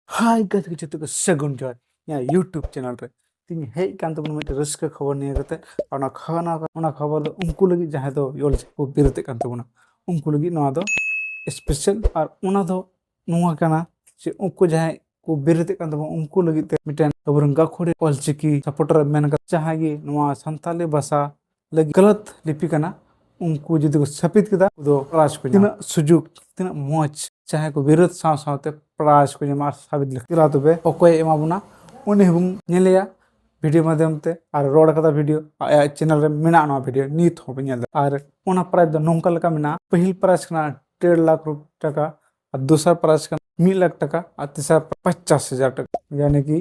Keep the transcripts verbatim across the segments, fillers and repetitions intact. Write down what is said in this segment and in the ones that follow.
ᱦᱟᱭ ᱜᱟᱛᱮ ᱠᱚ ᱡᱚᱛᱚ ᱠᱚ ᱥᱟᱹᱜᱩᱱ ᱡᱚᱦᱟᱨ ᱤᱧᱟᱹᱜ YouTube ᱪᱮᱱᱮᱞ ᱨᱮ᱾ ᱛᱤᱧ ᱦᱮᱡ ᱠᱟᱱ ᱛᱟᱵᱚᱱᱟ ᱢᱤᱫᱴᱮᱱ ᱨᱟᱹᱥᱠᱟᱹ ᱠᱷᱚᱵᱚᱨ ᱱᱤᱭᱟᱹ ᱠᱟᱛᱮ᱾ ᱟᱨ ᱚᱱᱟ ᱠᱷᱚᱵᱚᱨ, ᱚᱱᱟ ᱠᱷᱚᱵᱚᱨ ᱫᱚ ᱩᱱᱠᱩ ᱞᱟᱹᱜᱤᱫ ᱡᱟᱦᱟᱸᱭ ᱫᱚ ᱚᱞᱪᱤᱠᱤ ᱠᱚ ᱵᱤᱨᱳᱫᱮᱫ ᱠᱟᱱ ᱛᱟᱵᱚᱱᱟ, ᱩᱱᱠᱩ ᱞᱟᱹᱜᱤᱫ ᱱᱚᱣᱟ ᱫᱚ ᱥᱯᱮᱥᱟᱞ᱾ ᱟᱨ ᱚᱱᱟ ᱫᱚ ᱱᱚᱣᱟ ᱠᱟᱱᱟ ᱡᱮ ᱩᱱᱠᱩ ᱡᱟᱦᱟᱸᱭ ᱠᱚ ᱵᱤᱨᱳᱫᱮᱫ ᱠᱟᱱ ᱛᱟᱵᱚᱱᱟ, ᱩᱱᱠᱩ ᱞᱟᱹᱜᱤᱫ ᱛᱮ ᱢᱤᱫᱴᱮᱱ ᱟᱵᱚᱨᱮᱱ ᱜᱟᱹᱠᱷᱩᱲᱤ ᱚᱞᱪᱤᱠᱤ ᱥᱟᱯᱳᱨᱴᱟᱨ ᱢᱮᱱ ᱠᱟᱛᱮ ᱡᱟᱦᱟᱸᱭ ᱜᱮ ᱱᱚᱣᱟ ᱥᱟᱱᱛᱟᱞᱤ ᱵᱷᱟᱥᱟ ᱞᱟᱹᱜᱤᱫ ᱜᱟᱞᱟᱛ ᱞᱤᱯᱤ ᱠᱟᱱᱟ, ᱩᱱᱠᱩ ᱡᱩᱫᱤ ᱠᱚ ᱥᱟᱹᱯᱤᱛ ᱠᱮᱫᱟ, ᱩᱱᱠᱩ ᱫᱚ ᱯᱨᱟᱭᱤᱡᱽ ᱠᱚ ᱧᱟᱢᱟ᱾ ᱛᱤᱱᱟᱹᱜ ᱥᱩᱡᱳᱜᱽ, ᱛᱤᱱᱟᱹᱜ ᱢᱚᱡᱽ, ᱡᱟᱦᱟᱸᱭ ᱠᱚ ᱵᱤᱨᱳᱫ ᱥᱟᱶ ᱥᱟᱶᱛᱮ ᱯᱨᱟᱭᱤᱡᱽ ᱠᱚ ᱧᱟᱢᱟ ᱟᱨ ᱥᱟᱹᱵᱤᱛ ᱞᱮᱠᱟ᱾ ᱫᱮᱞᱟ ᱛᱚᱵᱮ ᱚᱠᱚᱭᱮ ᱮᱢᱟ ᱵᱚᱱᱟ, ᱩᱱᱤ ᱦᱚᱸᱵᱚᱱ ᱧᱮᱞᱮᱭᱟ ᱵᱷᱤᱰᱤᱭᱳ ᱢᱟᱫᱽᱫᱷᱚᱢ ᱛᱮ᱾ ᱟᱨ ᱨᱚᱲ ᱠᱟᱫᱟ ᱵᱷᱤᱰᱤᱭᱳ, ᱟᱭᱟᱜ ᱪᱮᱱᱮᱞ ᱨᱮ ᱢᱮᱱᱟᱜᱼᱟ ᱱᱚᱣᱟ ᱵᱷᱤᱰᱤᱭᱳ, ᱱᱤᱛ ᱦᱚᱸ ᱵᱚᱱ ᱧᱮᱞ ᱫᱟ᱾ ᱟᱨ ᱚᱱᱟ ᱯᱨᱟᱭᱤᱡᱽ ᱫᱚ ᱱᱚᱝᱠᱟ ᱞᱮᱠᱟ ᱢᱮᱱᱟᱜᱼᱟ, ᱯᱟᱹᱦᱤᱞ ᱯᱨᱟᱭᱤᱡᱽ ᱠᱟᱱᱟ ᱰᱮᱲ ᱞᱟᱠᱷ ᱨᱩᱯ-, ᱴᱟᱠᱟ, ᱟᱨ ᱫᱚᱥᱟᱨ ᱯᱨᱟᱭᱤᱡᱽ ᱠᱟᱱᱟ ᱢᱤᱫ ᱞᱟᱠᱷ ᱴᱟᱠᱟ, ᱟᱨ ᱛᱮᱥᱟᱨ ᱯᱨᱟᱭᱤᱡᱽ ᱯᱚᱧᱪᱟᱥ ᱦᱟᱡᱟᱨ ᱴᱟᱠᱟ᱾ ᱭᱟᱱᱤ ᱠᱤ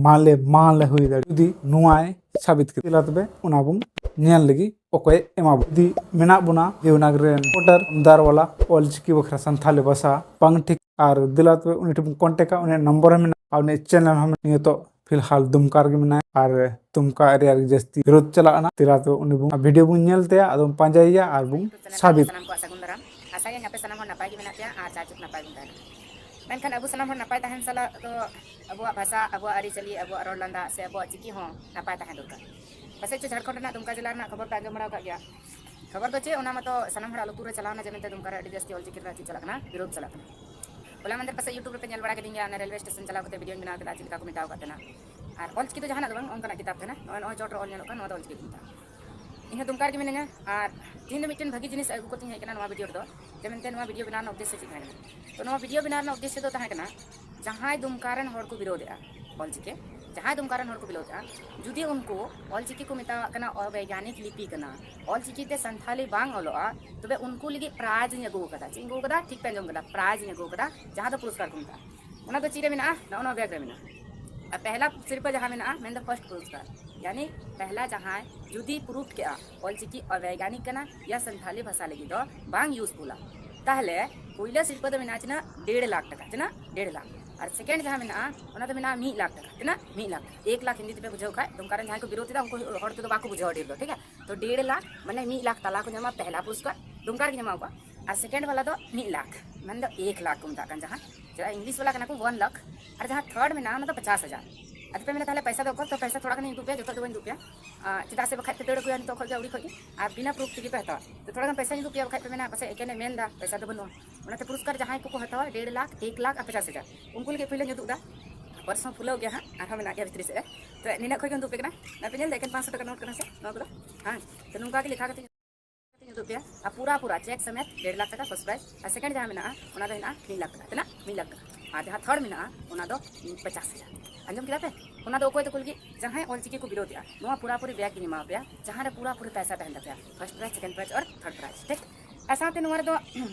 ᱢᱟᱞᱮ ᱢᱟᱞᱮ ᱦᱩᱭ ᱫᱟᱲᱮᱭᱟᱜᱼᱟ ᱡᱩᱫᱤ ᱱᱚᱣᱟᱭ ᱥᱟᱵᱤᱛ ᱠᱮᱫᱟ᱾ ᱫᱮᱞᱟ ᱛᱚᱵᱮ ᱚᱱᱟ ᱵᱚᱱ ᱧᱮᱞ ᱞᱟᱹᱜᱤᱫ ᱚᱠᱚᱭᱮ ᱮᱢᱟ ᱵᱚᱱᱟ᱾ ᱡᱩᱫᱤ ᱢᱮᱱᱟᱜ ᱵᱚᱱᱟ ᱫᱮᱣᱱᱟᱜᱽᱨᱤ ᱨᱮᱱ ᱥᱟᱯᱳᱨᱴᱟᱨ ᱫᱟᱨᱣᱟᱞᱟ ᱚᱞᱪᱤᱠᱤ ᱵᱟᱠᱷᱨᱟ ᱥᱟᱱᱛᱷᱟᱞᱤ ᱵᱷᱟᱥᱟ ᱵᱟᱝ ᱴᱷᱤᱠ, ᱟᱨ ᱫᱮᱞᱟ ᱛᱚᱵᱮ ᱩᱱᱤ ᱴᱷᱮᱱ ᱵᱚᱱ ᱠᱚᱱᱴᱮᱠᱟ, ᱩᱱᱤᱭᱟᱜ ᱱᱚᱢᱵᱚᱨ ᱦᱚᱸ ᱢᱮᱱᱟᱜᱼᱟ, ᱟᱨ ᱩᱱᱤᱭᱟᱜ ᱪᱮᱱᱮᱞ ᱦᱚᱸ ᱢᱮᱱᱟᱜᱼᱟ᱾ ᱱᱤᱛᱚᱜ ᱯᱷᱤᱞᱦᱟᱞ ᱫᱩᱢᱠᱟ ᱨᱮᱜᱮ ᱢᱮᱱᱟᱭᱟ, ᱟᱨ ᱫᱩᱢᱠᱟ ᱮᱨᱤᱭᱟ ᱨᱮ ᱡᱟᱹᱥᱛᱤ ᱵᱤᱨᱳᱫ ᱪᱟᱞᱟᱜ ᱠᱟᱱᱟ᱾ ᱫᱮᱞᱟ ᱛᱚᱵᱮ ᱩᱱᱤ ᱵᱚᱱ ᱵᱷᱤᱰᱤᱭᱳ ᱵᱚᱱ ᱧᱮᱞ ᱛᱟᱭᱟ, ᱟᱫᱚ ᱵᱚᱱ ᱯᱟᱸᱡᱟᱭᱮᱭᱟ ᱟᱨ ᱵᱚᱱ ᱥᱟᱵᱤᱛ᱾ ᱥᱟᱱᱟᱢ ᱠᱚᱣᱟᱜ ᱥᱟᱹᱜᱩᱱ ᱫᱟᱨᱟᱢ᱾ ᱟᱥᱟᱭᱟᱹᱧ ᱟᱯᱮ ᱥᱟᱱᱟᱢ ᱦᱚᱲ ᱱᱟᱯᱟᱭ ᱜᱮ ᱢᱮᱱᱟᱜ ᱯᱮᱭᱟ ᱟᱨ ᱡᱟᱭᱡᱩᱜᱽ ᱱᱟᱯᱟᱭ ᱵᱚᱱ ᱛᱟᱦᱮᱱᱟ᱾ ᱢᱮᱱᱠᱷᱟᱱ ᱟᱵᱚ ᱥᱟᱱᱟᱢ ᱦᱚᱲ ᱱᱟᱯᱟᱭ ᱛᱟᱦᱮᱱ ᱥᱟᱞᱟᱜ ᱫᱚ ᱟᱵᱚᱣᱟᱜ ᱵᱷᱟᱥᱟ, ᱟᱵᱚᱣᱟᱜ ᱟᱹᱨᱤᱪᱟᱹᱞᱤ, ᱟᱵᱚᱣᱟᱜ ᱨᱚᱲ ᱞᱟᱸᱫᱟ ᱥᱮ ᱟᱵᱚᱣᱟᱜ ᱪᱤᱠᱤ ᱦᱚᱸ ᱱᱟᱯᱟᱭ ᱛᱟᱦᱮᱸ ᱫᱚᱨᱠᱟᱨ᱾ ᱯᱟᱥᱮᱡ ᱪᱚ ᱡᱷᱟᱲᱠᱷᱚᱸᱰ ᱨᱮᱱᱟᱜ ᱫᱩᱢᱠᱟ ᱡᱮᱞᱟ ᱨᱮᱱᱟᱜ ᱠᱷᱚᱵᱚᱨ ᱯᱮ ᱟᱸᱡᱚᱢ ᱵᱟᱲᱟ ᱟᱠᱟᱫ ᱜᱮᱭᱟ᱾ ᱠᱷᱚᱵᱚᱨ ᱫᱚ ᱪᱮᱫ, ᱚᱱᱟ ᱢᱟᱛᱚ ᱥᱟᱱᱟᱢ ᱦᱚᱲᱟᱜ ᱞᱩᱛᱩᱨ ᱨᱮ ᱪᱟᱞᱟᱣᱱᱟ ᱡᱮ ᱢᱮᱱᱛᱮ ᱫᱩᱢᱠᱟ ᱨᱮ ᱟᱹᱰᱤ ᱡᱟᱹᱥᱛᱤ ᱚᱞᱪᱤᱠᱤ ᱨᱮᱱᱟᱜ ᱪᱮᱫ ᱪᱟᱞᱟᱜ ᱠᱟᱱᱟ, ᱵᱤᱨᱳᱫ ᱪᱟᱞᱟᱜ ᱠᱟᱱᱟ᱾ ᱦᱚᱞᱟ ᱢᱟᱦᱫᱮᱨ ᱯᱟᱥᱮᱡ YouTube ᱨᱮᱯᱮ ᱧᱮᱞ ᱵᱟᱲᱟ ᱠᱤᱫᱤᱧ ᱜᱮᱭᱟ, ᱚᱱᱟ ᱨᱮᱞᱣᱮ ᱥᱴᱮᱥᱚᱱ ᱪᱟᱞᱟᱣ ᱠᱟᱛᱮ ᱵᱷᱤᱰᱤᱭᱳᱧ ᱵᱮᱱᱟᱣ ᱠᱮᱫᱟ, ᱪᱮᱫ ᱞᱮᱠᱟ ᱠᱚ ᱢᱮᱴᱟᱣ ᱟᱠᱟᱫ ᱛᱟᱦᱮᱱᱟ᱾ ᱟᱨ ᱚᱞᱪᱤᱠᱤ ᱫᱚ ᱡᱟᱦᱟᱱᱟᱜ ᱫᱚ ᱵᱟᱝ, ᱚᱱᱠᱟᱱᱟᱜ ᱠᱤᱛᱟᱵ ᱛᱟᱦᱮᱱᱟ, ᱱᱚᱜᱼᱚᱭ ᱱᱚᱜᱼᱚᱭ ᱪᱚᱴ ᱨᱮ ᱚᱞ ᱧᱮᱞᱚᱜ ᱠᱟᱱ, ᱱᱚᱣᱟ ᱫᱚ ᱚᱞᱪᱤᱠᱤ ᱠᱚ ᱢᱮᱛᱟᱜᱼᱟ᱾ ᱤᱧ ᱦᱚᱸ ᱫᱩᱢᱠᱟ ᱨᱮᱜᱮ ᱢᱤᱱᱟᱹᱧᱟ᱾ ᱟᱨ ᱛᱮᱦᱮᱧ ᱫᱚ ᱢᱤᱫᱴᱮᱱ ᱵᱷᱟᱹᱜᱤ ᱡᱤᱱᱤᱥ ᱟᱹᱜᱩ ᱠᱟᱛᱮᱧ ᱦᱮᱡ ᱟᱠᱟᱱᱟ ᱱᱚᱣᱟ ᱵᱷᱤᱰᱤᱭᱳ ᱨᱮᱫᱚ, ᱡᱮ ᱢᱮᱱᱛᱮ ᱱᱚᱣᱟ ᱵᱷᱤᱰᱤᱭᱳ ᱵᱮᱱᱟᱣ ᱨᱮᱱᱟᱜ ᱩᱫᱽᱫᱮᱥᱥᱚ ᱪᱮᱫ ᱛᱟᱦᱮᱸ ᱠᱟᱱᱟ᱾ ᱛᱚ, ᱱᱚᱣᱟ ᱵᱷᱤᱰᱤᱭᱳ ᱵᱮᱱᱟᱣ ᱨᱮᱱᱟᱜ ᱩᱫᱽᱫᱮᱥᱥᱚ ᱫᱚ ᱛᱟᱦᱮᱸ ᱠᱟᱱᱟ, ᱡᱟᱦᱟᱸᱭ ᱫᱩᱢᱠᱟ ᱨᱮᱱ ᱦᱚᱲ ᱠᱚ ᱵᱤᱨᱳᱫᱮᱜᱼᱟ ᱚᱞᱪᱤᱠᱤ, ᱡᱟᱦᱟᱸᱭ ᱫᱩᱢᱠᱟ ᱨᱮᱱ ᱦᱚᱲ ᱠᱚ ᱵᱤᱨᱳᱫᱮᱜᱼᱟ, ᱡᱩᱫᱤ ᱩᱱᱠᱩ ᱚᱞᱪᱤᱠᱤ ᱠᱚ ᱢᱮᱛᱟᱣᱟᱜ ᱠᱟᱱᱟ ᱚᱵᱮᱭᱜᱟᱱᱤᱠ ᱞᱤᱯᱤ ᱠᱟᱱᱟ, ᱚᱞᱪᱤᱠᱤ ᱛᱮ ᱥᱟᱱᱛᱷᱟᱞᱤ ᱵᱟᱝ ᱚᱞᱚᱜᱼᱟ, ᱛᱚᱵᱮ ᱩᱱᱠᱩ ᱞᱟᱹᱜᱤᱫ ᱯᱨᱟᱭᱤᱡᱽ ᱤᱧ ᱟᱹᱜᱩ ᱟᱠᱟᱫᱟ᱾ ᱪᱮᱫ ᱤᱧ ᱟᱹᱜᱩ ᱟᱠᱟᱫᱟ? ᱴᱷᱤᱠ ᱯᱮ ᱟᱸᱡᱚᱢ ᱠᱟᱫᱟ, ᱯᱨᱟᱭᱤᱡᱽ ᱤᱧ ᱟᱹᱜᱩ ᱟᱠᱟᱫᱟ, ᱡᱟᱦᱟᱸ ᱫᱚ ᱯᱩᱨᱚᱥᱠᱟᱨ ᱠᱚ ᱢᱮᱛᱟᱜᱼᱟ᱾ ᱚᱱᱟ ᱫᱚ ᱪᱮᱫ ᱨᱮ ᱢᱮᱱᱟᱜᱼᱟ? ᱱᱚᱜᱼᱚ ᱱᱚᱣᱟ ᱵᱮᱜᱽ ᱨᱮ ᱢᱮᱱᱟᱜᱼᱟ᱾ ᱟᱨ ᱯᱮᱦᱞᱟ ᱥᱤᱨᱯᱟᱹ ᱡᱟᱦᱟᱸ ᱢᱮᱱᱟᱜᱼᱟ, ᱢᱮᱱᱫᱚ ᱯᱷᱟᱨᱥᱴ ᱯᱩᱨᱚᱥᱠᱟᱨ, ᱭᱟᱱᱤ ᱯᱮᱦᱞᱟ ᱡᱟᱦᱟᱸᱭ ᱡᱩᱫᱤ ᱯᱨᱩᱯ ᱠᱮᱜᱼᱟ ᱚᱞᱪᱤᱠᱤ ᱚᱵᱮᱭᱜᱟᱱᱤᱠ ᱠᱟᱱᱟ ᱭᱟ ᱥᱟᱱᱛᱷᱟᱞᱤ ᱵᱷᱟᱥᱟ ᱞᱟᱹᱜᱤᱫ ᱫᱚ ᱵᱟᱝ ᱤᱭᱩᱡᱽᱯᱷᱩᱞᱟ, ᱛᱟᱦᱞᱮ ᱯᱩᱭᱞᱟᱹ ᱥᱤᱨᱯᱟᱹ ᱫᱚ ᱢᱮᱱᱟᱜᱼᱟ ᱛᱤᱱᱟᱹᱜ? ᱰᱮᱲ ᱞᱟᱠᱷ ᱴᱟᱠᱟ᱾ ᱛᱤᱱᱟᱹᱜ? ᱰᱮᱲ ᱞᱟᱠᱷ᱾ ᱟᱨ ᱥᱮᱠᱮᱱᱰ ᱡᱟᱦᱟᱸ ᱢᱮᱱᱟᱜᱼᱟ, ᱚᱱᱟ ᱫᱚ ᱢᱮᱱᱟᱜᱼᱟ ᱢᱤᱫ ᱞᱟᱠᱷ ᱴᱟᱠᱟ᱾ ᱛᱤᱱᱟᱹᱜ? ᱢᱤᱫ ᱞᱟᱠᱷ᱾ ᱮᱠ ᱞᱟᱠᱷ ᱦᱤᱱᱫᱤ ᱛᱮᱯᱮ ᱵᱩᱡᱷᱟᱹᱣ ᱠᱷᱟᱡ, ᱫᱩᱢᱠᱟ ᱨᱮᱱ ᱡᱟᱦᱟᱸᱭ ᱠᱚ ᱵᱤᱨᱳᱫ ᱮᱫᱟ, ᱩᱱᱠᱩ ᱦᱚᱲ ᱛᱮᱫᱚ ᱵᱟᱠᱚ ᱵᱩᱡᱷᱟᱹᱣᱟ ᱰᱷᱮᱨ ᱫᱚ, ᱴᱷᱤᱠ ᱜᱮᱭᱟ? ᱛᱚ, ᱰᱮᱲ ᱞᱟᱠᱷ, ᱢᱟᱱᱮ ᱢᱤᱫ ᱞᱟᱠᱷ ᱛᱟᱞᱟ ᱠᱚ ᱧᱟᱢᱟ, ᱯᱮᱦᱞᱟ ᱯᱩᱨᱚᱥᱠᱟᱨ ᱫᱩᱢᱠᱟ ᱨᱮᱜᱮ ᱧᱟᱢᱟ ᱠᱚ᱾ ᱟᱨ ᱥᱮᱠᱮᱱᱰ ᱵᱟᱞᱟ ᱫᱚ ᱢᱤᱫ ᱞᱟᱠᱷ, ᱢᱮᱱᱫᱚ ᱮᱠ ᱞᱟᱠᱷ ᱠᱚ ᱢᱮᱛᱟᱜ ᱠᱟᱱ ᱡᱟᱦᱟᱸ, ᱪᱮᱫᱟᱜ, ᱤᱝᱞᱤᱥ ᱵᱟᱞᱟ ᱠᱟᱱᱟ ᱠᱚ, ᱚᱣᱟᱱ ᱞᱟᱠᱷ᱾ ᱟᱨ ᱡᱟᱦᱟᱸ ᱛᱷᱟᱨᱰ ᱢᱮᱱᱟᱜᱼᱟ, ᱚᱱᱟ ᱫᱚ ᱯᱚᱪᱟᱥ ᱦᱟᱡᱟᱨ᱾ ᱟᱫᱚ ᱯᱮ ᱢᱮᱱᱟ, ᱛᱟᱦᱚᱞᱮ ᱯᱚᱭᱥᱟ ᱫᱚ ᱚᱠᱚᱭ? ᱛᱚ ᱯᱚᱭᱥᱟ ᱛᱷᱚᱲᱟ ᱜᱟᱱᱤᱧ ᱩᱫᱩᱜ ᱯᱮᱭᱟ, ᱡᱚᱛᱚ ᱫᱚ ᱵᱟᱹᱧ ᱩᱫᱩᱜ ᱯᱮᱭᱟ᱾ ᱟᱨ ᱪᱮᱫᱟᱜ ᱥᱮ ᱵᱟᱠᱷᱟᱡ ᱯᱮ ᱫᱟᱹᱲ ᱟᱹᱜᱩᱭᱟ ᱱᱤᱛᱚᱜ ᱠᱷᱚᱡ ᱜᱮ ᱟᱹᱣᱲᱤ ᱠᱷᱚᱡ ᱜᱮ, ᱟᱨ ᱵᱤᱱᱟ ᱯᱨᱩᱯ ᱛᱮᱜᱮ ᱯᱮ ᱦᱟᱛᱟᱣᱟ᱾ ᱛᱚ ᱛᱷᱚᱲᱟ ᱜᱟᱱ ᱯᱚᱭᱥᱟᱧ ᱩᱫᱩᱜ ᱯᱮᱭᱟ, ᱵᱟᱠᱷᱟᱡ ᱯᱮ ᱢᱮᱱᱟ ᱯᱟᱥᱮᱡ ᱮᱠᱮᱱᱮ ᱢᱮᱱ ᱮᱫᱟ, ᱯᱚᱭᱥᱟ ᱫᱚ ᱵᱟᱹᱱᱩᱜᱼᱟ᱾ ᱚᱱᱟᱛᱮ ᱯᱩᱨᱚᱥᱠᱟᱨ ᱡᱟᱦᱟᱸᱭ ᱠᱚᱠᱚ ᱦᱟᱛᱟᱣᱟ, ᱰᱮᱲ ᱞᱟᱠᱷ, ᱮᱠ ᱞᱟᱠᱷ ᱟᱨ ᱯᱚᱪᱟᱥ ᱦᱟᱡᱟᱨ, ᱩᱱᱠᱩ ᱞᱟᱹᱜᱤᱫ ᱯᱳᱭᱞᱳᱧ ᱩᱫᱩᱜ ᱮᱫᱟ᱾ ᱯᱟᱨᱥ ᱦᱚᱸ ᱯᱷᱩᱞᱟᱹᱣ ᱜᱮᱭᱟ ᱦᱟᱸᱜ, ᱟᱨᱦᱚᱸ ᱢᱮᱱᱟᱜ ᱜᱮᱭᱟ ᱵᱷᱤᱛᱨᱤ ᱥᱮᱫ ᱨᱮ᱾ ᱛᱚ ᱱᱤᱱᱟᱹᱜ ᱠᱷᱚᱡ ᱜᱮ ᱩᱫᱩᱜ ᱯᱮ ᱠᱟᱱᱟ᱾ ᱟᱨ ᱯᱮ ᱧᱮᱞ ᱮᱫᱟ, ᱮᱠᱮᱱ ᱯᱟᱸᱪᱥᱚ ᱴᱟᱠᱟ ᱱᱳᱴ ᱠᱟᱱᱟ ᱥᱮ ᱱᱚᱣᱟ ᱠᱚᱫᱚ? ᱦᱮᱸ, ᱛᱚ ᱱᱚᱝᱠᱟ ᱜᱮ ᱞᱮᱠᱷᱟ ᱠᱟᱛᱮ ᱩᱫᱩᱜ ᱯᱮᱭᱟ᱾ ᱟᱨ ᱯᱩᱨᱟ ᱯᱩᱨᱟ ᱪᱮᱠ ᱥᱚᱢᱮᱛ ᱰᱮᱲ ᱞᱟᱠᱷ ᱴᱟᱠᱟ ᱯᱷᱟᱨᱥᱴ ᱯᱨᱟᱭᱤᱡᱽ, ᱟᱨ ᱥᱮᱠᱮᱱᱰ ᱡᱟᱦᱟᱸ ᱢᱮᱱᱟᱜᱼᱟ, ᱚᱱᱟ ᱫᱚ ᱦᱮᱱᱟᱜᱼᱟ ᱢᱤᱫ ᱞᱟᱠᱷ ᱴᱟᱠᱟ᱾ ᱛᱤᱱᱟᱹᱜ? ᱢᱤᱫ ᱞᱟᱠᱷ ᱴᱟᱠᱟ᱾ ᱟᱨ ᱡᱟᱦᱟᱸ ᱛᱷᱟᱨᱰ ᱢᱮᱱᱟᱜᱼᱟ, ᱚᱱᱟ ᱫᱚ ᱯᱚᱪᱟᱥ ᱦᱟᱡᱟᱨ᱾ ᱟᱸᱡᱚᱢ ᱠᱮᱫᱟ ᱯᱮ? ᱚᱱᱟ ᱫᱚ ᱚᱠᱚᱭ ᱛᱟᱠᱚ ᱞᱟᱹᱜᱤᱫ? ᱡᱟᱦᱟᱸᱭ ᱚᱞᱪᱤᱠᱤ ᱠᱚ ᱵᱤᱨᱳᱫᱮᱜᱼᱟ, ᱱᱚᱣᱟ ᱯᱩᱨᱟᱯᱩᱨᱤ ᱵᱮᱜᱽ ᱤᱧ ᱮᱢᱟ ᱯᱮᱭᱟ, ᱡᱟᱦᱟᱸ ᱨᱮ ᱯᱩᱨᱟᱯᱩᱨᱤ ᱯᱚᱭᱥᱟ ᱛᱟᱦᱮᱱ ᱛᱟᱯᱮᱭᱟ, ᱯᱷᱟᱨᱥᱴ ᱯᱨᱟᱭᱤᱡᱽ, ᱥᱮᱠᱮᱱᱰ ᱯᱨᱟᱭᱤᱡᱽ ᱟᱨ ᱛᱷᱟᱨᱰ ᱯᱨᱟᱭᱤᱡᱽ, ᱴᱷᱤᱠ? ᱟᱨ ᱥᱟᱶᱛᱮ ᱱᱚᱣᱟ ᱨᱮᱫᱚ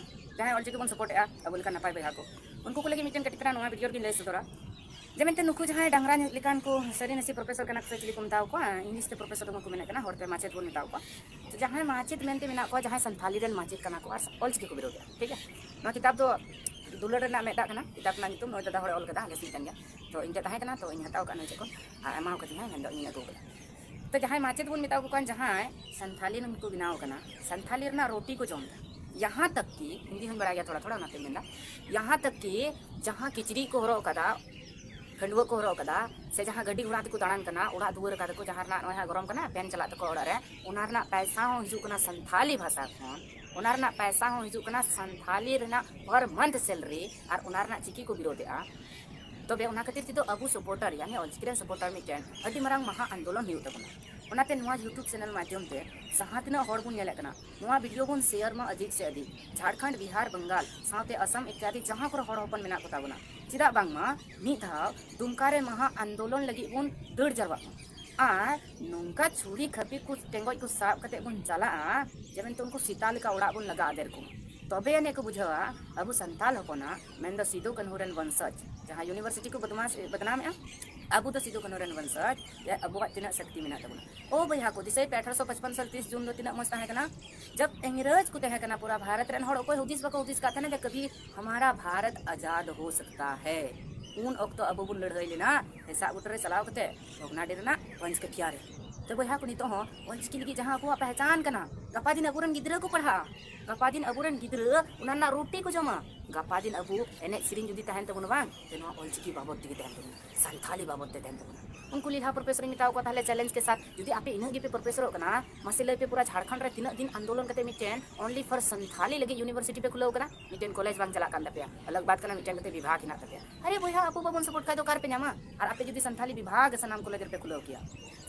ᱡᱟᱦᱟᱸᱭ ᱚᱞᱪᱤᱠᱤ ᱵᱚᱱ ᱥᱟᱯᱳᱨᱴᱮᱜᱼᱟ, ᱟᱵᱚ ᱞᱮᱠᱟᱱ ᱱᱟᱯᱟᱭ ᱵᱚᱭᱦᱟ ᱠᱚ, ᱩᱱᱠᱩ ᱠᱚ ᱞᱟᱹᱜᱤᱫ ᱢᱤᱫᱴᱮᱱ ᱠᱟᱹᱴᱤᱡ ᱯᱮᱲᱟ ᱱᱚᱣᱟ ᱵᱷᱤᱰᱤᱭᱳ ᱨᱮᱜᱤᱧ ᱞᱟᱹᱭ ᱥᱚᱫᱚᱨᱟ᱾ ᱡᱮ ᱢᱮᱱᱛᱮ ᱱᱩᱠᱩ ᱡᱟᱦᱟᱸᱭ ᱰᱟᱝᱨᱟ ᱧᱩᱡ ᱞᱮᱠᱟᱱ ᱠᱚ ᱥᱟᱹᱨᱤ ᱱᱟᱥᱮ ᱯᱨᱚᱯᱷᱮᱥᱚᱨ ᱠᱟᱱᱟ ᱠᱚ ᱥᱮ ᱪᱤᱞᱤ ᱠᱚ ᱢᱮᱛᱟᱣ ᱠᱚᱣᱟ, ᱤᱝᱞᱤᱥ ᱛᱮ ᱯᱨᱚᱯᱷᱮᱥᱚᱨ ᱫᱚ ᱵᱟᱠᱚ ᱢᱮᱱᱮᱫ ᱠᱟᱱᱟ, ᱦᱚᱲᱛᱮ ᱢᱟᱪᱮᱫ ᱵᱚᱱ ᱢᱮᱛᱟᱣ ᱠᱚᱣᱟ᱾ ᱛᱚ ᱡᱟᱦᱟᱸᱭ ᱢᱟᱪᱮᱫ ᱢᱮᱱᱛᱮ ᱢᱮᱱᱟᱜ ᱠᱚᱣᱟ, ᱡᱟᱦᱟᱸᱭ ᱥᱟᱱᱛᱷᱟᱞᱤ ᱨᱮᱱ ᱢᱟᱪᱮᱫ ᱠᱟᱱᱟ ᱠᱚ ᱟᱨ ᱚᱞᱪᱤᱠᱤ ᱠᱚ ᱵᱤᱨᱳᱫᱮᱜᱼᱟ, ᱴᱷᱤᱠ ᱜᱮᱭᱟ? ᱱᱚᱣᱟ ᱠᱤᱛᱟᱵ ᱫᱚ ᱫᱩᱞᱟᱹᱲ ᱨᱮᱱᱟᱜ ᱢᱮᱫ ᱫᱟᱜ ᱠᱟᱱᱟ, ᱠᱤᱛᱟᱵ ᱨᱮᱱᱟᱜ ᱧᱩᱛᱩᱢ ᱱᱚᱜᱼᱚᱭ ᱫᱟᱫᱟ ᱦᱚᱲᱮ ᱚᱞ ᱠᱟᱫᱟ, ᱟᱞᱮ ᱥᱮᱫ ᱠᱟᱱ ᱜᱮᱭᱟ᱾ ᱛᱚ ᱤᱧ ᱴᱷᱮᱱ ᱛᱟᱦᱮᱸ ᱠᱟᱱᱟ, ᱛᱚ ᱤᱧ ᱦᱟᱛᱟᱣ ᱠᱟᱜᱼᱟ ᱱᱚᱣᱟ ᱪᱮᱫ ᱠᱚ, ᱟᱨ ᱮᱢᱟᱣ ᱠᱟᱫᱤᱧᱟᱭ, ᱢᱮᱱᱫᱚ ᱤᱧᱤᱧ ᱟᱹᱜᱩ ᱠᱟᱫᱟ᱾ ᱛᱚ ᱡᱟᱦᱟᱸᱭ ᱢᱟᱪᱮᱫ ᱵᱚᱱ ᱢᱮᱛᱟ ᱠᱚ ᱠᱟᱱ, ᱡᱟᱦᱟᱸᱭ ᱥᱟᱱᱛᱷᱟᱞᱤ ᱨᱮᱱ ᱠᱚ ᱵᱮᱱᱟᱣ ᱠᱟᱱᱟ, ᱥᱟᱱᱛᱷᱟᱞᱤ ᱨᱮᱱᱟᱜ ᱨᱩᱴᱤ ᱠᱚ ᱡᱚᱢ ᱮᱫᱟ, ᱭᱟᱦᱟᱸ ᱛᱟᱠ ᱠᱤ, ᱦᱤᱱᱫᱤ ᱦᱚᱸᱧ ᱵᱟᱲᱟᱭ ᱜᱮᱭᱟ ᱛᱷᱚᱲᱟ ᱛᱷᱚᱲᱟ, ᱚᱱᱟᱛᱮᱧ ᱢᱮᱱᱫᱟ, ᱭᱟᱦᱟᱸ ᱛᱟᱠ ᱠᱤ ᱡᱟᱦᱟᱸ ᱠᱤᱪᱨᱤᱡ ᱠᱚ ᱦᱚᱨᱚᱜ ᱠᱟᱫᱟ, ᱠᱷᱟᱹᱰᱩᱣᱟᱹᱜ ᱠᱚ ᱦᱚᱨᱚᱜ ᱠᱟᱫᱟ, ᱥᱮ ᱡᱟᱦᱟᱸ ᱜᱟᱹᱰᱤ ᱜᱷᱚᱲᱟ ᱛᱮᱠᱚ ᱫᱟᱬᱟᱱ ᱠᱟᱱᱟ, ᱚᱲᱟᱜ ᱫᱩᱣᱟᱹᱨ ᱠᱟᱫᱟ ᱠᱚ, ᱡᱟᱦᱟᱸ ᱨᱮᱱᱟᱜ ᱱᱚᱜᱼᱚᱭ ᱦᱟᱸᱜ ᱜᱚᱨᱚᱢ ᱠᱟᱱᱟ, ᱯᱷᱮᱱ ᱪᱟᱞᱟᱜ ᱛᱟᱠᱚ ᱚᱲᱟᱜ ᱨᱮ, ᱚᱱᱟ ᱨᱮᱱᱟᱜ ᱯᱟᱭᱥᱟ ᱦᱚᱸ ᱦᱤᱡᱩᱜ ᱠᱟᱱᱟ ᱥᱟᱱᱛᱷᱟᱞᱤ ᱵᱷᱟᱥᱟ ᱠᱷᱚᱱ, ᱚᱱᱟ ᱨᱮᱱᱟᱜ ᱯᱟᱭᱥᱟ ᱦᱚᱸ ᱦᱤᱡᱩᱜ ᱠᱟᱱᱟ ᱥᱟᱱᱛᱷᱟᱞᱤ ᱨᱮᱱᱟᱜ per month salary, ᱟᱨ ᱚᱱᱟ ᱨᱮᱱᱟᱜ ᱪᱤᱠᱤ ᱠᱚ ᱵᱤᱨᱳᱫᱮᱜᱼᱟ᱾ ᱛᱚᱵᱮ ᱚᱱᱟ ᱠᱷᱟᱹᱛᱤᱨ ᱛᱮᱫᱚ ᱟᱵᱚ ᱥᱟᱯᱳᱨᱴᱟᱨ, ᱭᱟᱱᱤ ᱚᱞᱪᱤᱠᱤ ᱨᱮᱱ ᱥᱟᱯᱳᱨᱴᱟᱨ ᱢᱤᱫᱴᱮᱱ ᱟᱹᱰᱤ ᱢᱟᱨᱟᱝ ᱢᱟᱦᱟ ᱟᱱᱫᱳᱞᱚᱱ ᱦᱩᱭᱩᱜ ᱛᱟᱵᱚᱱᱟ᱾ ᱚᱱᱟᱛᱮ ᱱᱚᱣᱟ YouTube ᱪᱮᱱᱮᱞ ᱢᱟᱫᱽᱫᱷᱚᱢ ᱛᱮ ᱡᱟᱦᱟᱸ ᱛᱤᱱᱟᱹᱜ ᱦᱚᱲ ᱵᱚᱱ ᱧᱮᱞᱮᱫ ᱠᱟᱱᱟ, ᱱᱚᱣᱟ ᱵᱷᱤᱰᱤᱭᱳ ᱵᱚᱱ ᱥᱮᱭᱟᱨ ᱢᱟ ᱟᱹᱫᱷᱤᱠ ᱥᱮ ᱟᱹᱫᱷᱤᱠ, ᱡᱷᱟᱲᱠᱷᱚᱸᱰ, ᱵᱤᱦᱟᱨ, ᱵᱟᱝᱜᱟᱞ ᱥᱟᱶᱛᱮ ᱟᱥᱟᱢ ᱤᱛᱭᱟᱫᱤ ᱡᱟᱦᱟᱸ ᱠᱚᱨᱮ ᱦᱚᱲ ᱦᱚᱯᱚᱱ ᱢᱮᱱᱟᱜ ᱠᱚᱛᱟ ᱵᱚᱱᱟ, ᱪᱮᱫᱟᱜ ᱵᱟᱝᱢᱟ ᱢᱤᱫ ᱫᱷᱟᱣ ᱫᱩᱢᱠᱟ ᱨᱮ ᱢᱟᱦᱟ ᱟᱱᱫᱳᱞᱚᱱ ᱞᱟᱹᱜᱤᱫ ᱵᱚᱱ ᱫᱟᱹᱲ ᱡᱟᱨᱣᱟᱜ ᱢᱟ᱾ ᱟᱨ ᱱᱚᱝᱠᱟ ᱪᱷᱩᱨᱤ ᱠᱷᱟᱹᱯᱤ ᱠᱚ ᱴᱮᱸᱜᱚᱡ ᱠᱚ ᱥᱟᱵ ᱠᱟᱛᱮ ᱵᱚᱱ ᱪᱟᱞᱟᱜᱼᱟ, ᱡᱮ ᱢᱮᱱᱛᱮ ᱩᱱᱠᱩ ᱥᱮᱛᱟ ᱞᱮᱠᱟ ᱚᱲᱟᱜ ᱵᱚᱱ ᱞᱟᱜᱟ ᱟᱫᱮᱨ ᱠᱚᱢᱟ᱾ ᱛᱚᱵᱮ ᱟᱹᱱᱤᱡ ᱠᱚ ᱵᱩᱡᱷᱟᱹᱣᱟ ᱟᱵᱚ ᱥᱟᱱᱛᱟᱞ ᱦᱚᱯᱚᱱᱟᱜ, ᱢᱮᱱᱫᱚ ᱥᱤᱫᱩ ᱠᱟᱹᱱᱦᱩ ᱨᱮᱱ ᱵᱚᱝᱥᱚᱡᱽ, ᱡᱟᱦᱟᱸ ᱤᱭᱩᱱᱤᱵᱷᱟᱨᱥᱤᱴᱤ ᱠᱚ ᱵᱚᱫᱢᱟᱥ ᱵᱚᱫᱱᱟᱢᱮᱜᱼᱟ, ᱟᱵᱚ ᱫᱚ ᱥᱤᱫᱩ ᱠᱟᱹᱱᱦᱩ ᱨᱮᱱ ᱵᱚᱝᱥᱚᱡᱽ, ᱡᱮ ᱟᱵᱚᱣᱟᱜ ᱛᱤᱱᱟᱹᱜ ᱥᱚᱠᱛᱤ ᱢᱮᱱᱟᱜ ᱛᱟᱵᱚᱱᱟ᱾ ᱳ ᱵᱚᱭᱦᱟ ᱠᱚ, ᱫᱤᱥᱟᱹᱭ ᱯᱮ, ᱟᱴᱷᱟᱨᱚᱥᱚ ᱯᱟᱸᱪᱯᱟᱱ ᱥᱟᱞ ᱛᱤᱥ ᱡᱩᱱ ᱫᱚ ᱛᱤᱱᱟᱹᱜ ᱢᱚᱡᱽ ᱛᱟᱦᱮᱸ ᱠᱟᱱᱟ? ᱡᱟᱵ ᱤᱝᱨᱮᱡᱽ ᱠᱚ ᱛᱟᱦᱮᱸ ᱠᱟᱱᱟ, ᱯᱩᱨᱟ ᱵᱷᱟᱨᱚᱛ ᱨᱮᱱ ᱦᱚᱲ ᱚᱠᱚᱭ ᱦᱩᱫᱤᱥ ᱵᱟᱠᱚ ᱦᱩᱫᱤᱥ ᱠᱟᱜ ᱛᱟᱦᱮᱱᱟ ᱡᱮ ᱠᱟᱵᱷᱤ ᱦᱟᱢᱟᱨᱟ ᱵᱷᱟᱨᱚᱛ ᱟᱡᱟᱫ ᱦᱳ ᱥᱟᱠᱛᱟ ᱦᱮ᱾ ᱩᱱ ᱚᱠᱛᱚ ᱟᱵᱚ ᱵᱚᱱ ᱞᱟᱹᱲᱦᱟᱹᱭ ᱞᱮᱱᱟ ᱦᱮᱥᱟᱜ ᱜᱩᱴ ᱨᱮ ᱪᱟᱞᱟᱣ ᱠᱟᱛᱮ ᱵᱷᱚᱜᱽᱱᱟᱰᱤ ᱨᱮᱱᱟᱜ ᱯᱚᱧᱪᱠᱟᱴᱷᱤᱭᱟ ᱨᱮ᱾ ᱛᱚ ᱵᱚᱭᱦᱟ ᱠᱚ, ᱱᱤᱛᱚᱜ ᱦᱚᱸ ᱚᱞᱪᱤᱠᱤ ᱞᱟᱹᱜᱤᱫ ᱡᱟᱦᱟᱸ ᱟᱵᱚᱣᱟᱜ ᱯᱮᱦᱪᱟᱱ ᱠᱟᱱᱟ, ᱜᱟᱯᱟ ᱫᱤᱱ ᱟᱵᱚᱨᱮᱱ ᱜᱤᱫᱽᱨᱟᱹ ᱠᱚ ᱯᱟᱲᱦᱟᱜᱼᱟ, ᱜᱟᱯᱟ ᱫᱤᱱ ᱟᱵᱚᱨᱮᱱ ᱜᱤᱫᱽᱨᱟᱹ ᱚᱱᱟ ᱨᱮᱱᱟᱜ ᱨᱩᱴᱤ ᱠᱚ ᱡᱚᱢᱟ, ᱜᱟᱯᱟ ᱫᱤᱱ ᱟᱵᱚ ᱮᱱᱮᱡ ᱥᱮᱨᱮᱧ ᱡᱩᱫᱤ ᱛᱟᱦᱮᱱ ᱛᱟᱵᱚᱱᱟ ᱵᱟᱝ, ᱛᱚ ᱱᱚᱣᱟ ᱚᱞᱪᱤᱠᱤ ᱵᱟᱵᱚᱫ ᱛᱮᱜᱮ ᱛᱟᱦᱮᱱ ᱛᱟᱵᱚᱱᱟ, ᱥᱟᱱᱛᱷᱟᱞᱤ ᱵᱟᱵᱚᱫ ᱛᱮ ᱛᱟᱦᱮᱱ ᱛᱟᱵᱚᱱᱟ᱾ ᱩᱱᱠᱩ ᱞᱤᱞᱦᱟ ᱯᱨᱚᱯᱷᱮᱥᱚᱨᱤᱧ ᱢᱮᱛᱟᱣ ᱠᱚᱣᱟ, ᱛᱟᱦᱞᱮ ᱪᱮᱞᱮᱧᱡᱽ ᱠᱮ ᱥᱟᱛᱷ, ᱡᱩᱫᱤ ᱟᱯᱮ ᱤᱱᱟᱹᱜ ᱜᱮᱯᱮ ᱯᱨᱚᱯᱷᱮᱥᱚᱨᱚᱜ ᱠᱟᱱᱟ, ᱢᱟᱥᱮ ᱞᱟᱹᱭ ᱯᱮ, ᱯᱩᱨᱟ ᱡᱷᱟᱲᱠᱷᱚᱸᱰ ᱨᱮ ᱛᱤᱱᱟᱹᱜ ᱫᱤᱱ ᱟᱱᱫᱳᱞᱚᱱ ᱠᱟᱛᱮ ᱢᱤᱫᱴᱮᱱ only for ᱥᱟᱱᱛᱷᱟᱞᱤ ᱞᱟᱹᱜᱤᱫ ᱤᱭᱩᱱᱤᱵᱷᱟᱨᱥᱤᱴᱤ ᱯᱮ ᱠᱷᱩᱞᱟᱹᱣ ᱠᱟᱱᱟ, ᱢᱤᱫᱴᱮᱱ ᱠᱚᱞᱮᱡᱽ ᱵᱟᱝ ᱪᱟᱞᱟᱜ ᱠᱟᱱ ᱛᱟᱯᱮᱭᱟ, ᱟᱞᱟᱜᱽ ᱵᱟᱛ ᱠᱟᱱᱟ, ᱢᱤᱫᱴᱮᱱ ᱠᱟᱛᱮ ᱵᱤᱵᱷᱟᱜᱽ ᱦᱮᱱᱟᱜ ᱛᱟᱯᱮᱭᱟ᱾ ᱟᱨᱮ ᱵᱚᱭᱦᱟ, ᱟᱵᱚ ᱵᱟᱵᱚᱱ ᱥᱟᱯᱳᱨᱴ ᱠᱷᱟᱡ ᱫᱚ ᱚᱠᱟ ᱨᱮᱯᱮ ᱧᱟᱢᱟ? ᱟᱨ ᱟᱯᱮ ᱡᱩᱫᱤ ᱥᱟᱱᱛᱷᱟᱞᱤ ᱵᱤᱵᱷᱟᱜᱽ ᱥᱟᱱᱟᱢ ᱠᱚᱞᱮᱡᱽ ᱨᱮᱯᱮ ᱠᱷᱩᱞᱟᱹᱣ ᱠᱮᱭᱟ,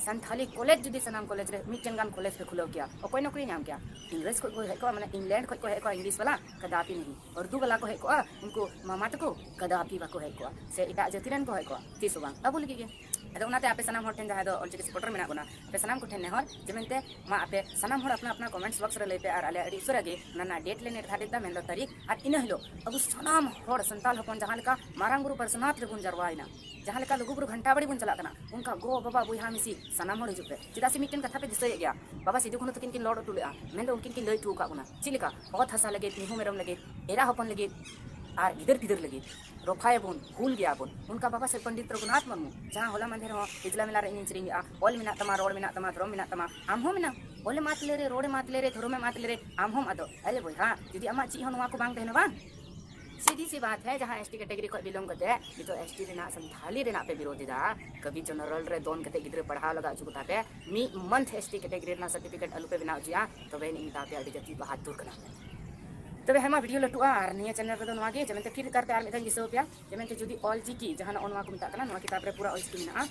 ᱥᱟᱱᱛᱷᱟᱞᱤ ᱠᱚᱞᱮᱡᱽ ᱡᱩᱫᱤ ᱥᱟᱱᱟᱢ ᱠᱚᱞᱮᱡᱽ ᱨᱮ ᱢᱤᱫᱴᱮᱱ ᱜᱟᱱ ᱠᱚᱞᱮᱡᱽ ᱯᱮ ᱠᱷᱩᱞᱟᱹᱣ ᱠᱮᱭᱟ, ᱚᱠᱚᱭ ᱱᱚᱠᱨᱤ ᱧᱟᱢ ᱠᱮᱭᱟ? ᱤᱝᱨᱮᱡᱽ ᱠᱷᱚᱡ ᱠᱚ ᱦᱮᱡ ᱠᱚᱜᱼᱟ, ᱢᱟᱱᱮ ᱤᱝᱞᱮᱱᱰ ᱠᱷᱚᱡ ᱠᱚ ᱦᱮᱡ ᱠᱚᱜᱼᱟ ᱤᱝᱞᱤᱥ ᱵᱟᱞᱟ, ᱠᱟᱫᱟᱯᱤ ᱱᱟᱦᱤ᱾ ᱩᱨᱫᱩ ᱵᱟᱞᱟ ᱠᱚ ᱦᱮᱡ ᱠᱚᱜᱼᱟ, ᱩᱱᱠᱩ ᱢᱟᱢᱟ ᱛᱟᱠᱚ, ᱠᱟᱫᱟᱯᱤ ᱵᱟᱠᱚ ᱦᱮᱡ ᱠᱚᱜᱼᱟ, ᱥᱮ ᱮᱴᱟᱜ ᱡᱟᱹᱛᱤ ᱨᱮᱱ ᱠᱚ ᱦᱮᱡ ᱠᱚᱜᱼᱟ, ᱛᱤᱥ ᱦᱚᱸ ᱵᱟᱝ, ᱟᱵᱚ ᱞᱟᱹᱜᱤᱫ ᱜᱮ᱾ ᱟᱫᱚ ᱚᱱᱟᱛᱮ ᱟᱯᱮ ᱥᱟᱱᱟᱢ ᱦᱚᱲ ᱴᱷᱮᱱ, ᱡᱟᱦᱟᱸᱭ ᱫᱚ ᱚᱞᱪᱤᱠᱤ ᱥᱟᱯᱳᱨᱴᱟᱨ ᱢᱮᱱᱟᱜ ᱵᱚᱱᱟ, ᱟᱯᱮ ᱥᱟᱱᱟᱢ ᱠᱚᱴᱷᱮᱱ ᱱᱮᱦᱚᱨ ᱡᱮ ᱢᱮᱱᱛᱮ ᱢᱟ ᱟᱯᱮ ᱥᱟᱱᱟᱢ ᱦᱚᱲ ᱟᱯᱱᱟ ᱟᱯᱱᱟ ᱠᱚᱢᱮᱱᱴᱥ ᱵᱚᱠᱥ ᱨᱮ ᱞᱟᱹᱭ ᱯᱮ, ᱟᱨ ᱟᱞᱮ ᱟᱹᱰᱤ ᱩᱥᱟᱹᱨᱟ ᱜᱮ ᱚᱱᱟ ᱨᱮᱱᱟᱜ ᱰᱮᱴ ᱞᱮ ᱱᱤᱨᱫᱷᱟᱨᱤᱛ ᱮᱫᱟ, ᱢᱮᱱᱫᱚ ᱛᱟᱹᱨᱤᱠᱷ᱾ ᱟᱨ ᱤᱱᱟᱹ ᱦᱤᱞᱳᱜ ᱟᱵᱚ ᱥᱟᱱᱟᱢ ᱦᱚᱲ ᱥᱟᱱᱛᱟᱲ ᱦᱚᱯᱚᱱ ᱡᱟᱦᱟᱸ ᱞᱮᱠᱟ ᱢᱟᱨᱟᱝ ᱵᱩᱨᱩ ᱯᱟᱨᱥᱚᱱᱟᱛᱷ ᱨᱮᱵᱚᱱ ᱡᱟᱨᱣᱟᱭᱮᱱᱟ, ᱡᱟᱦᱟᱸ ᱞᱮᱠᱟ ᱞᱩᱜᱩᱵᱩᱨᱩ ᱜᱷᱟᱱᱴᱟ ᱵᱟᱲᱤ ᱵᱚᱱ ᱪᱟᱞᱟᱜ ᱠᱟᱱᱟ, ᱚᱱᱠᱟ ᱜᱚ ᱵᱟᱵᱟ ᱵᱚᱭᱦᱟ ᱢᱤᱥᱤ ᱥᱟᱱᱟᱢ ᱦᱚᱲ ᱦᱤᱡᱩᱜ ᱯᱮ᱾ ᱪᱮᱫᱟᱜ ᱥᱮ ᱢᱤᱫᱴᱮᱱ ᱠᱟᱛᱷᱟ ᱯᱮ ᱫᱤᱥᱟᱹᱭᱮᱫ ᱜᱮᱭᱟ, ᱵᱟᱵᱟ ᱥᱤᱫᱩ ᱠᱟᱹᱱᱦᱩ ᱛᱟᱹᱠᱤᱱ ᱠᱤᱱ ᱞᱚᱲ ᱦᱚᱴᱚ ᱞᱮᱫᱼᱟ, ᱢᱮᱱᱫᱚ ᱩᱱᱠᱤᱱ ᱠᱤᱱ ᱞᱟᱹᱭ ᱦᱚᱴᱚ ᱟᱠᱟᱫ ᱵᱚᱱᱟ ᱪᱮᱫ ᱞᱮᱠᱟ ᱚᱛ ᱦᱟᱥᱟ ᱞᱟᱹᱜᱤᱫ, ᱢᱤᱦᱩ ᱢᱮᱨᱚᱢ ᱞᱟᱹᱜᱤᱫ, ᱮᱨᱟ ᱦᱚᱯᱚᱱ ᱞᱟᱹᱜᱤᱫ, ᱟᱨ ᱜᱤᱫᱟᱹᱨ ᱯᱤᱫᱟᱹᱨ ᱞᱟᱹᱜᱤᱫ ᱨᱚᱯᱷᱟᱭᱟᱵᱚᱱ, ᱦᱩᱞ ᱜᱮᱭᱟᱵᱚᱱ᱾ ᱚᱱᱠᱟ ᱵᱟᱵᱟ ᱥᱟᱦᱮᱵᱽ ᱯᱚᱱᱰᱤᱛ ᱨᱚᱜᱷᱩᱱᱟᱛᱷ ᱢᱩᱨᱢᱩ, ᱡᱟᱦᱟᱸ ᱦᱚᱞᱟ ᱢᱟᱫᱷᱮᱨ ᱦᱚᱸ ᱦᱤᱡᱞᱟ ᱢᱮᱞᱟ ᱨᱮ ᱤᱧᱤᱧ ᱥᱮᱨᱮᱧ ᱞᱮᱜᱼᱟ, "ᱚᱞ ᱢᱮᱱᱟᱜ ᱛᱟᱢᱟ, ᱨᱚᱲ ᱢᱮᱱᱟᱜ ᱛᱟᱢᱟ, ᱫᱷᱚᱨᱚᱢ ᱢᱮᱱᱟᱜ ᱛᱟᱢᱟ, ᱟᱢ ᱦᱚᱸ ᱢᱮᱱᱟᱢ, ᱚᱞᱮᱢ ᱟᱫ ᱞᱮᱨᱮ, ᱨᱚᱲᱮᱢ ᱟᱫ ᱞᱮᱨᱮ, ᱫᱷᱚᱨᱚᱢᱮᱢ ᱟᱫ ᱞᱮᱨᱮ, ᱟᱢ ᱦᱚᱸᱢ ᱟᱫᱚᱜ᱾" ᱟᱨᱮ ᱵᱚᱭᱦᱟ, ᱡᱩᱫᱤ ᱟᱢᱟᱜ ᱪᱮᱫ ᱦᱚᱸ ᱱᱚᱣᱟ ᱠᱚ ᱵᱟᱝ ᱛᱟᱦᱮᱱᱟ ᱵᱟᱝ, ᱥᱤᱫᱷᱤ ᱥᱤ ᱵᱟᱛ ᱦᱮ, ᱡᱟᱦᱟᱸ ᱮᱥ ᱴᱤ ᱠᱮᱴᱮᱜᱚᱨᱤ ᱠᱷᱚᱱ ᱵᱤᱞᱚᱝ ᱠᱟᱛᱮ ᱱᱤᱛᱚᱜ ᱮᱥ ᱴᱤ ᱨᱮᱱᱟᱜ ᱥᱟᱱᱛᱷᱟᱞᱤ ᱨᱮᱱᱟᱜ ᱯᱮ ᱵᱤᱨᱳᱫᱷ ᱮᱫᱟ, ᱠᱟᱹᱵᱷᱤ ᱡᱮᱱᱟᱨᱮᱞ ᱨᱮ ᱫᱚᱱ ᱠᱟᱛᱮ ᱜᱤᱫᱽᱨᱟᱹ ᱯᱟᱲᱦᱟᱣ ᱞᱟᱜᱟ ᱦᱚᱪᱚ ᱠᱚ ᱛᱟᱯᱮ, ᱢᱤᱫ ᱢᱟᱱᱛᱷ ᱮᱥ ᱴᱤ ᱠᱮᱴᱮᱜᱚᱨᱤ ᱨᱮᱱᱟᱜ ᱥᱟᱨᱴᱤᱯᱷᱤᱠᱮᱴ ᱟᱞᱚ ᱯᱮ ᱵᱮᱱᱟᱣ ᱦᱚᱪᱚᱭᱟ, ᱛᱚᱵᱮ ᱟᱹᱱᱤᱡ ᱤᱧ ᱢᱮᱛᱟ ᱯᱮᱭᱟ ᱟᱹᱰᱤ ᱡᱟᱹᱛᱤ ᱵᱟᱦᱟᱫᱩᱨ ᱠᱟᱱᱟ ᱯᱮ᱾ ᱛᱚᱵᱮ ᱦᱮᱸ ᱢᱟ, ᱵᱷᱤᱰᱤᱭᱳ ᱞᱟᱹᱴᱩᱜᱼᱟ, ᱟᱨ ᱱᱤᱭᱟᱹ ᱪᱮᱱᱮᱞ ᱨᱮᱫᱚ ᱱᱚᱣᱟ ᱜᱮ, ᱡᱮ ᱢᱮᱱᱛᱮ ᱯᱷᱤᱨ ᱠᱟᱨᱛᱮ ᱟᱨ ᱢᱤᱫ ᱫᱷᱟᱣ ᱤᱧ ᱫᱤᱥᱟᱹ ᱟᱯᱮᱭᱟ, ᱡᱮ ᱢᱮᱱᱛᱮ ᱡᱩᱫᱤ ᱚᱞ ᱪᱤᱠᱤ ᱡᱟᱦᱟᱸ ᱱᱚᱜᱼᱚ ᱱᱚᱣᱟ ᱠᱚ ᱢᱮᱛᱟᱜ ᱠᱟᱱᱟ, ᱱᱚᱣᱟ ᱠᱤᱛᱟᱵ ᱨᱮ ᱯᱩᱨᱟᱹ ᱚᱞ ᱪᱤᱠᱤ ᱢᱮᱱᱟᱜᱼᱟ,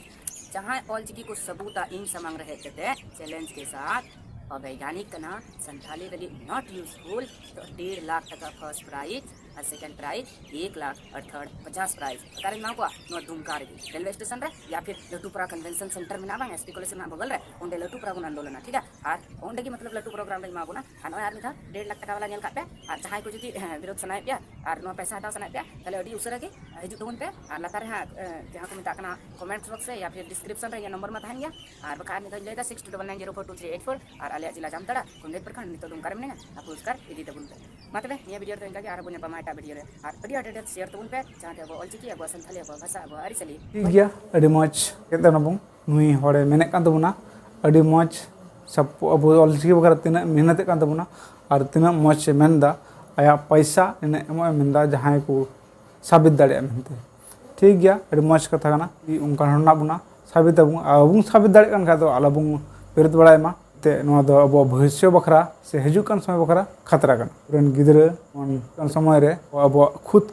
ᱡᱟᱦᱟᱸᱭ ᱚᱞ ᱪᱤᱠᱤ ᱠᱚ ᱥᱟᱹᱵᱩᱛᱟ ᱤᱧ ᱥᱟᱢᱟᱝ ᱨᱮ ᱦᱮᱡ ᱠᱟᱛᱮ ᱪᱮᱞᱮᱧᱡᱽ ᱠᱮ ᱥᱟᱛᱷ, ᱚᱵᱮᱭᱜᱟᱱᱤᱠ ᱠᱟᱱᱟ, ᱥᱟᱱᱛᱷᱟᱞᱤ ᱞᱟᱹᱜᱤᱫ not useful, ᱛᱚ ᱰᱮᱲ ᱞᱟᱠᱷ ᱴᱟᱠᱟ ᱯᱷᱟᱨᱥᱴ ᱯᱨᱟᱭᱤᱡᱽ ᱟᱨ ᱥᱮᱠᱮᱱᱰ ᱯᱨᱟᱭᱤᱡᱽ ᱮᱠ ᱞᱟᱠᱷ ᱟᱨ ᱛᱷᱟᱨᱰ ᱯᱚᱪᱟᱥ ᱯᱨᱟᱭᱤᱡᱽ᱾ ᱚᱠᱟᱨᱮᱧ ᱮᱢᱟ ᱠᱚᱣᱟ? ᱱᱚᱣᱟ ᱫᱩᱢᱠᱟ ᱨᱮᱜᱮ, ᱨᱮᱞᱣᱮ ᱥᱴᱮᱥᱚᱱ ᱨᱮ, ᱭᱟ ᱯᱷᱤᱨ ᱞᱟᱹᱴᱩᱯᱟᱨᱟ ᱠᱚᱱᱵᱷᱮᱱᱥᱚᱱ ᱥᱮᱱᱴᱟᱨ ᱢᱮᱱᱟᱜᱼᱟ ᱵᱟᱝ, ᱮᱥ ᱴᱤ ᱠᱚᱞᱮᱡᱽ ᱨᱮᱱᱟᱜ ᱵᱚᱜᱚᱞ ᱨᱮ, ᱚᱸᱰᱮ ᱞᱟᱹᱴᱩᱯᱟᱨᱟ ᱵᱚᱱ ᱟᱱᱫᱳᱞᱚᱱᱟ, ᱴᱷᱤᱠ ᱜᱮᱭᱟ? ᱟᱨ ᱚᱸᱰᱮ ᱜᱮ ᱢᱚᱛᱞᱚᱵ ᱞᱟᱹᱴᱩ ᱯᱨᱳᱜᱨᱟᱢ ᱞᱮ ᱮᱢᱟ ᱵᱚᱱᱟ᱾ ᱟᱨ ᱱᱚᱜᱼᱚᱭ ᱟᱨ ᱢᱤᱫ ᱫᱷᱟᱣ ᱰᱮᱲ ᱞᱟᱠᱷ ᱴᱟᱠᱟ ᱵᱟᱞᱟ ᱧᱮᱞ ᱠᱟᱜ ᱯᱮ, ᱟᱨ ᱡᱟᱦᱟᱸᱭ ᱠᱚ ᱡᱩᱫᱤ, ᱦᱮᱸ, ᱵᱤᱨᱳᱫᱷ ᱥᱟᱱᱟᱭᱮᱫ ᱯᱮᱭᱟ ᱟᱨ ᱱᱚᱣᱟ ᱯᱚᱭᱥᱟ ᱦᱟᱛᱟᱣ ᱥᱟᱱᱟᱭᱮᱫ ᱯᱮᱭᱟ, ᱛᱟᱦᱞᱮ ᱟᱹᱰᱤ ᱩᱥᱟᱹᱨᱟ ᱜᱮ ᱦᱤᱡᱩᱜ ᱛᱟᱵᱚᱱ ᱯᱮ᱾ ᱟᱨ ᱞᱟᱛᱟᱨ ᱨᱮ ᱦᱟᱸᱜ, ᱮ, ᱡᱟᱦᱟᱸ ᱠᱚ ᱢᱮᱛᱟᱜ ᱠᱟᱱᱟ ᱠᱚᱢᱮᱱᱴ ᱵᱚᱠᱥ ᱨᱮ ᱭᱟ ᱯᱷᱤᱨ ᱰᱤᱥᱠᱨᱤᱯᱥᱚᱱ ᱨᱮ ᱤᱧᱟᱹᱜ ᱱᱚᱢᱵᱚᱨ ᱢᱟ ᱛᱟᱦᱮᱱ ᱜᱮᱭᱟ᱾ ᱟᱨ ᱵᱟᱠᱷᱟᱱ ᱟᱨ ᱢᱤᱫ ᱫᱷᱟᱣ ᱤᱧ ᱞᱟᱹᱭᱫᱟ, six two double nine zero four two three eight four, ᱟᱨ ᱟᱞᱮᱭᱟᱜ ᱡᱮᱞᱟ ᱡᱟᱢᱛᱟᱲᱟ, ᱠᱚᱸᱫᱮᱨᱯᱟᱲ ᱠᱷᱟᱱ ᱱᱤᱛᱚᱜ ᱫᱚ ᱚᱱᱠᱟ ᱨᱮ ᱢᱤᱱᱟᱹᱧᱟ, ᱟᱨ ᱯᱩᱨᱚᱥᱠᱟᱨ ᱤᱫᱤ ᱛᱟᱵᱚᱱ ᱯᱮ᱾ ᱢᱟ ᱛᱚᱵᱮ, ᱱᱤᱭᱟᱹ ᱵᱷᱤᱰᱤᱭᱳ ᱨᱮᱫᱚ ᱤᱱᱠᱟ ᱜᱮ, ᱟᱨ ᱵᱚᱱ ᱧᱟᱯᱟᱢᱟ ᱮᱴᱟᱜ ᱵᱷᱤᱰᱤᱭᱳ ᱨᱮ᱾ ᱟᱨ ᱟᱹᱰᱤ ᱟᱸᱴ ᱟᱹᱰᱤ ᱟᱸᱴ ᱥᱮᱭᱟᱨ ᱛᱟᱵᱚᱱ ᱯᱮ, ᱡᱟᱦᱟᱸᱛᱮ ᱟᱵᱚᱣᱟᱜ ᱚᱞᱪᱤᱠᱤ, ᱟᱵᱚᱣᱟᱜ ᱥᱟᱱᱛᱷᱟᱞᱤ, ᱟᱵᱚᱣᱟᱜ ᱵᱷᱟᱥᱟ, ᱟᱵᱚᱣᱟᱜ ᱟᱹᱨᱤᱪᱟᱹᱞᱤ᱾ ᱴᱷᱤᱠ ᱜᱮᱭᱟ, ᱟᱹᱰᱤ ᱢᱚᱡᱽ᱾ ᱪᱮᱫ ᱱᱩᱭ ᱦᱚᱲᱮ ᱢᱮᱱᱮᱫ ᱠᱟᱱ ᱛᱟᱵᱚᱱᱟ, ᱟᱹᱰᱤ ᱢᱚᱡᱽ ᱥᱟᱯ-, ᱟᱵᱚ ᱚᱞᱪᱤᱠᱤ ᱵᱟᱠᱷᱨᱟ ᱛᱤᱱᱟᱹᱜ ᱢᱮᱦᱱᱚᱛᱮᱫ ᱠᱟᱱ ᱛᱟᱵᱚᱱᱟ ᱟᱨ ᱛᱤᱱᱟᱹᱜ ᱢᱚᱡᱽ ᱮ ᱢᱮᱱᱫᱟ, ᱟᱭᱟᱜ ᱯᱚᱭᱥᱟ ᱱᱤᱱᱟᱹᱜ ᱮᱢᱚᱜ ᱮ ᱢᱮᱱᱫᱟ, ᱡᱟᱦᱟᱸᱭ ᱠᱚ ᱥᱟᱵᱤᱛ ᱫᱟᱲᱮᱭᱟᱜᱼᱟ ᱢᱮᱱᱛᱮ᱾ ᱴᱷᱤᱠ ᱜᱮᱭᱟ, ᱟᱹᱰᱤ ᱢᱚᱡᱽ ᱠᱟᱛᱷᱟ ᱠᱟᱱᱟ᱾ ᱚᱱᱠᱟᱱ ᱦᱚᱲ ᱢᱮᱱᱟᱜ ᱵᱚᱱᱟ, ᱥᱟᱵᱤᱛ ᱟᱵᱚᱱ, ᱟᱨ ᱵᱟᱵᱚᱱ ᱥᱟᱵᱤᱛ ᱫᱟᱲᱮᱭᱟᱜ ᱠᱟᱱ ᱠᱷᱟᱡ ᱫᱚ ᱟᱞᱚᱵᱚᱱ ᱯᱮᱨᱮᱫ ᱵᱟᱲᱟᱭ ᱢᱟ᱾ ᱛᱮ ᱱᱚᱣᱟ ᱫᱚ ᱟᱵᱚᱣᱟᱜ ᱵᱷᱚᱵᱤᱥᱥᱚ ᱵᱟᱠᱷᱨᱟ ᱥᱮ ᱦᱤᱡᱩᱜ ᱠᱟᱱ ᱥᱚᱢᱚᱭ ᱵᱟᱠᱷᱨᱟ ᱠᱷᱟᱛᱨᱟ ᱠᱟᱱᱟ᱾ ᱟᱵᱚᱨᱮᱱ ᱜᱤᱫᱽᱨᱟᱹ ᱚᱱᱠᱟᱱ ᱥᱚᱢᱚᱭ ᱨᱮ ᱟᱵᱚᱣᱟᱜ ᱠᱷᱩᱫ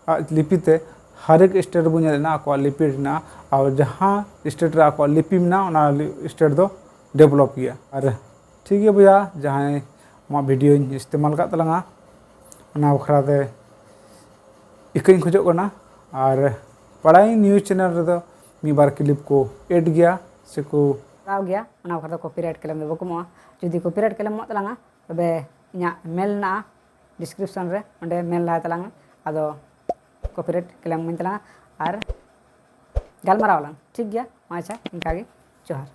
ᱟᱜ ᱞᱤᱯᱤ ᱛᱮ ᱦᱟᱨ ᱮᱠ state ᱨᱮᱵᱚᱱ ᱧᱮᱞ ᱮᱫᱟ ᱟᱠᱚᱣᱟᱜ ᱞᱤᱯᱤ ᱦᱮᱱᱟᱜᱼᱟ, ᱟᱨ ᱡᱟᱦᱟᱸ state ᱨᱮ ᱟᱠᱚᱣᱟᱜ ᱞᱤᱯᱤ ᱢᱮᱱᱟᱜᱼᱟ, ᱚᱱᱟ ᱞᱤ-, state ᱫᱚ develop ᱜᱮᱭᱟ᱾ ᱟᱨ ᱴᱷᱤᱠ ᱜᱮᱭᱟ ᱵᱚᱭᱦᱟ, ᱡᱟᱦᱟᱸᱭ ᱟᱢᱟᱜ videoᱧ ᱤᱥᱛᱮᱢᱟᱞ ᱟᱠᱟᱫ ᱛᱟᱞᱟᱝᱟ, ᱚᱱᱟ ᱵᱟᱠᱷᱨᱟ ᱛᱮ ᱤᱠᱟᱹᱧ ᱠᱷᱚᱡᱚᱜ ᱠᱟᱱᱟ᱾ ᱟᱨ ᱯᱟᱲᱟᱭ news channel ᱨᱮᱫᱚ ᱢᱤᱫ ᱵᱟᱨ clip ᱠᱚ add ᱜᱮᱭᱟ ᱥᱮᱠᱚ ᱠᱚᱨᱟᱣ ᱜᱮᱭᱟ, ᱚᱱᱟ ᱵᱟᱠᱷᱨᱟ ᱫᱚ copyright claim ᱫᱚ ᱵᱟᱠᱚ ᱮᱢᱚᱜᱼᱟ᱾ ᱡᱩᱫᱤ copyright claim ᱮᱢᱚᱜ ᱛᱟᱞᱟᱝᱟ, ᱛᱚᱵᱮ ᱤᱧᱟᱹᱜ mail ᱢᱮᱱᱟᱜᱼᱟ description ᱨᱮ, ᱚᱸᱰᱮ mail ᱞᱟᱦᱟᱭ ᱛᱟᱞᱟᱝ ᱢᱮ᱾ ᱟᱫᱚ copyright claim ᱤᱢᱟᱹᱧ ᱛᱟᱞᱟᱝᱟ ᱟᱨ ᱜᱟᱞᱢᱟᱨᱟᱣ ᱟᱞᱟᱝ, ᱴᱷᱤᱠ ᱜᱮᱭᱟ? ᱢᱟ ᱟᱪᱪᱷᱟ, ᱤᱱᱠᱟ ᱜᱮ, ᱡᱚᱦᱟᱨ᱾